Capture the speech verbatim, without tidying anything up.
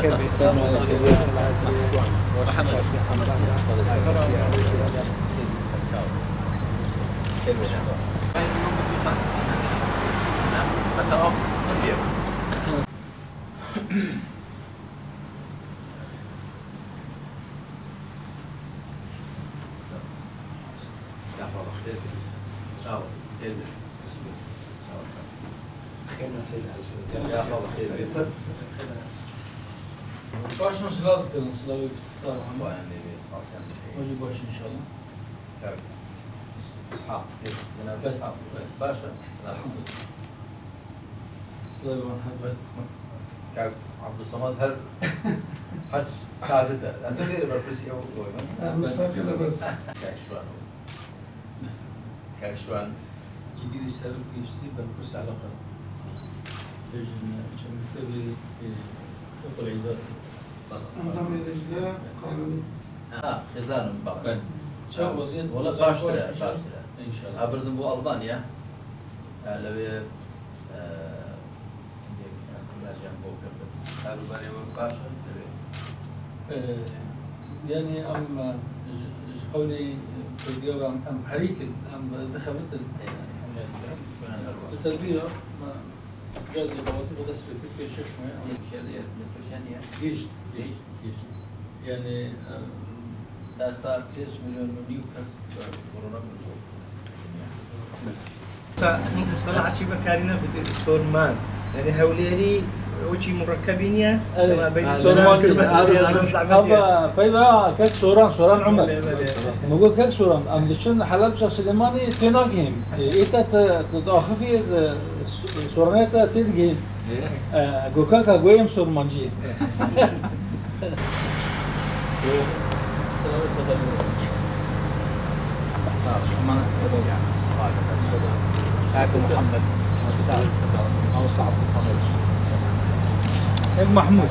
Xêr, xêr. Xêr, xêr. Baş in, silav dikin, silavê Xwedê. Bayan bê, spasiyan bixêr. Wê jî baş inşallah. Tabii. Ishaq, xêr. Cenab-ı Ishaq. Baş e? Elhamdülillah. Silavê wan her bes. Kak Abdulsamad her, her sabit e. Em de lêre berpirsî ew goy. Ha, mustaqil e bes. Kak şu an. Kak şu an. Cigirî serok giştî berpirs eleqat. Tejin çemktebi, e, okul îdare. Endamê lejne qanûnî. Ha, xêzanim bak. Ben. Çav weziyet wala baştir e, baştir e. İnşallah. Ha, birdim bo Almanya. Ha, lewê, e, Hindê, yani, Kurdajiyan bo kirdin. Her û berê we baş e, lewê. E, yani, em, e, ji, ji qewlê, e, Kurdiya ve em, em herîk in, em dixebitin. E, yani, em, em, şûnan her wext. Bi tedbîra, me, Cardê xebatî bi dest pê kir, pê şeş meh. Şer diye, ne peşen diye. Gişt, gişt, gişt. Yani, e, Desta pênc milyon û nîv kes, e, korona bû. Te mustalaha çî bekarî nebitî, sormand. Yani hewlêrî o çî murekkebî niye? Evet. Ama beni Sormancî. Sormancî. Ama peyva kek Soran, Soran Umer. Evet, evet. Min got kek Soran, em diçin Helebca Silêmanî tênagihîn. Ê te, te, te diaxifî ez, e, Soranê te têdigihîn. E, go kaka, go em Sormancî. Kaka Muhammed. Ev Mahmud.